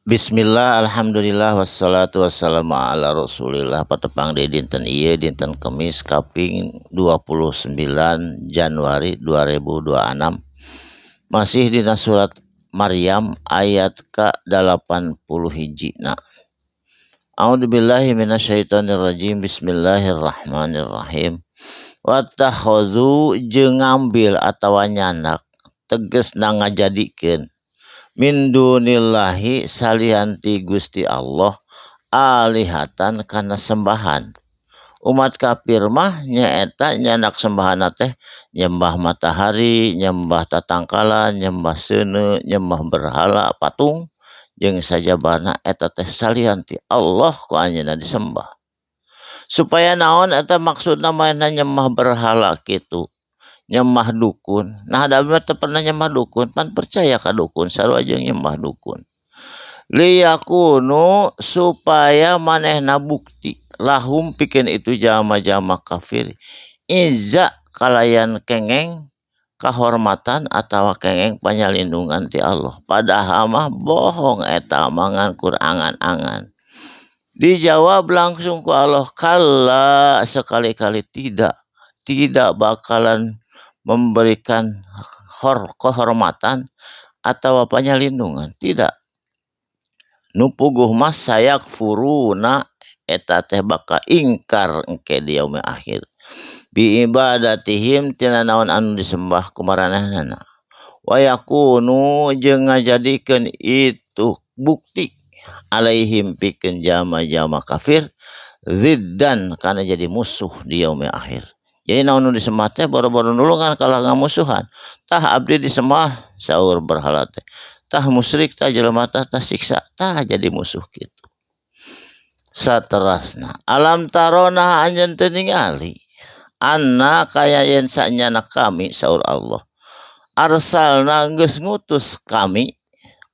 Bismillah, alhamdulillah, wassalatu wassalamu ala rasulillah. Patepang di dinten ieu, dinten Kemis kaping 29 Januari 2026, masih dina surat Maryam ayat ka 81 na. A'udzubillahi minasyaitonirrajim. Bismillahirrahmanirrahim. Wattakhadzu jeung ngambil atawa nyandak, tegesna ngajadikeun, min dunillahi salian ti Gusti Allah, alihatan kana sembahan. Umat kafir mah nyaeta nyandak sembahan teh nyembah matahari, nyembah tatangkalan, nyembah seuneu, nyembah berhala patung jeung sajabana. Eta teh salian ti Allah ku anjeunna disembah. Supaya naon eta maksudna manehna nyembah berhala kitu, nyembah dukun? Nah, da abdi mah teu pernah nyembah dukun, pan percaya ka dukun sarua jeung nyembah dukun. Liyakunu supaya manehna bukti, lahum pikeun itu jalma-jalma kafir, izza kalayan kengeng kahormatan atawa kengeng panyalindungan ti Allah. Padahal mah bohong, eta mah ngan kur angan-angan. Dijawab langsung ku Allah, kalla, sekali-kali tidak, tidak bakalan memberikan kehormatan atau panyalindungan, tidak. Nu puguh mah sayakfuruna, eta teh bakal ingkar engke di yaumil akhir, bi ibadatihim tina naon anu disembah ku maranehanana, wa yakunu jeung ngajadikeun itu bukti, alaihim pikeun jalma-jalma kafir, ziddan kana jadi musuh di yaumil akhir. Jadi naon nu disembah teh boro-boro nulungan, kalah ngamusuhan. Tah, abdi disembah, saur berhala teh. Tah, musyrik tah jelema, tah tah siksa tah, jadi musuh kitu. Saterasna, alam taro, nah anjeun teu ningali, anna kaya yen sanyana kami, saur Allah, arsalna geus ngutus kami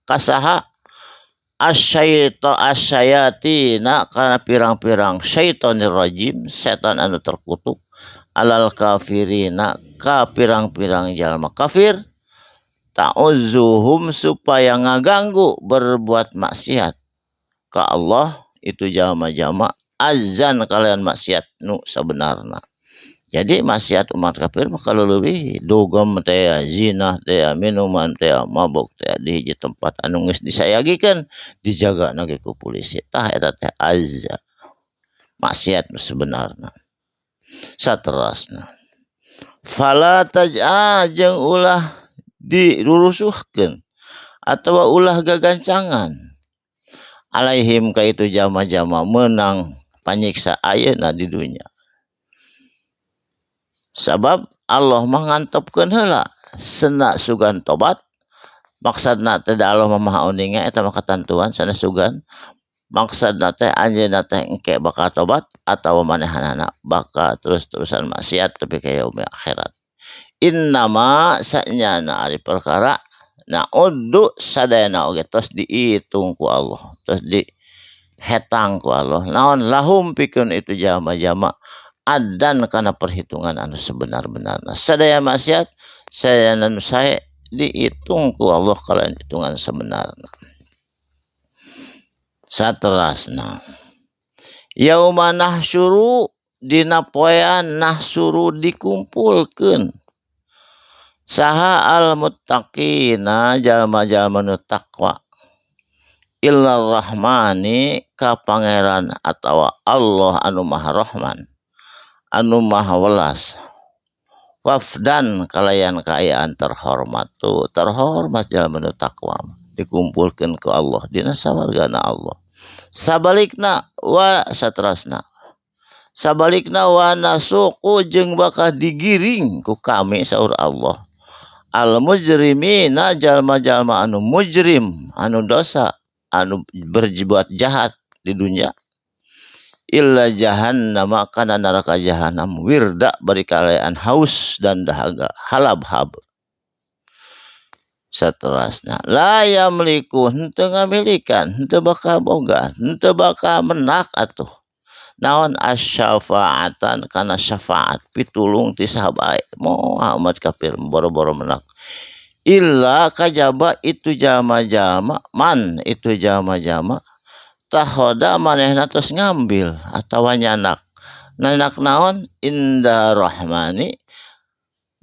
ka saha, asyayatina kana pirang-pirang syaitonir rajim, setan anu terkutuk, alal kafirina ka pirang-pirang jalma kafir, ta'uzzuhum supaya ngaganggu berbuat maksiat ka Allah itu jalma-jalma, azan kalayan maksiat nu sabenarna. Jadi maksiat umat kafir mah kalau lebih dugem teh, zina teh, minuman teh, mabok teh, di hiji tempat anu geus disayagikeun, dijaga ge ku polisi. Tah, eta teh azza, maksiat nu sebenarna. Saterasna, fala taj'a jeung ulah dirurusuhkeun atawa ulah gagancangan, alaihim ka itu jalma-jalma menang panyiksa ayeuna di dunya, sabab Allah mah ngantepkeun heula sena sugan tobat. Maksudna teh da Allah mah maha uninga, eta mah katantuan sanes sugan. Maksudna teh anjeunna teh engke bakal tobat atawa manehanana bakal terus-terusan maksiat tepi ka yaumil akhirat. Innama sanyana ari perkara, na'uddu sadayana oge tos diitung ku Allah, tos dihetang ku Allah. Naon, lahum pikeun itu jalma-jalma, adan kana perhitungan anu sebenar-benarna. Sadaya maksiat, sadaya nu sae dihitung ku Allah kalayan hitungan sebenarna. Saterasna, yauma nahsyuru dina poean nahsyuru dikumpulkeun saha, al muttaqina jalma-jalma nu takwa, ila rahmani ka pangeran atawa Allah anu maha rahman, anu maha welas, wafdan kalayan kaayaan terhormat. Tuh, terhormat jalma nu takwa dikumpulkeun ku Allah dina sawargana Allah. Sabalikna wa satrasna, sabalikna wa nasuqu jeung bakal digiring ku kami, saur Allah, al mujrimina jalma-jalma anu mujrim, anu dosa, anu berbuat jahat di dunia, illa jahannam kana neraka jahannam, wirda bari kalayaan haus dan dahaga halabhab. Saterasna, la yamliku henteu ngamilikan, henteu bakal boga, henteu bakal menak atuh naon, asyafaatan kana syafaat, pitulung ti saha bae. Moal, umat kafir boro-boro menak. Illa kajaba itu jalma-jalma man itu jalma-jalma tahoda manehna tos ngambil atawa nyanak. Nyanak naon inda rahmani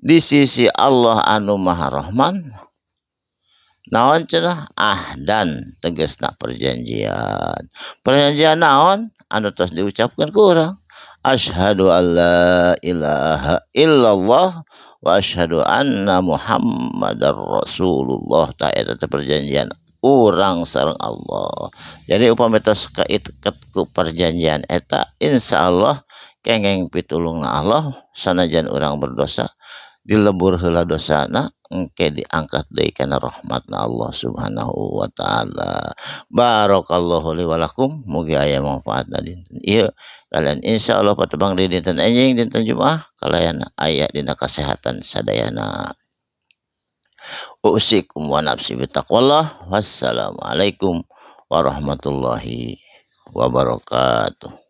di sisi Allah anu Maha Rahman. Naon cenah ahdan tegasna perjanjian. Perjanjian naon anu tos diucapkeun ku urang. Asyhadu alla ilaha illallah wa asyhadu anna Muhammadar Rasulullah. Ta eta teh perjanjian urang sareng Allah. Jadi upami tos kaiket ku perjanjian eta insyaallah kengeng pitulungna Allah sanajan urang berdosa dilebur heula dosana engke diangkat deui kana rahmatna Allah Subhanahu wa taala. Barakallahu li wa lakum, mugi aya manfaatna dinten ieu. Kalian insyaallah patepang di dinten enjing dinten Jumaah kalayan aya dina kasehatan sadayana. Usikum wa nafsi bitaqwallah. Wassalamualaikum warahmatullahi wabarakatuh.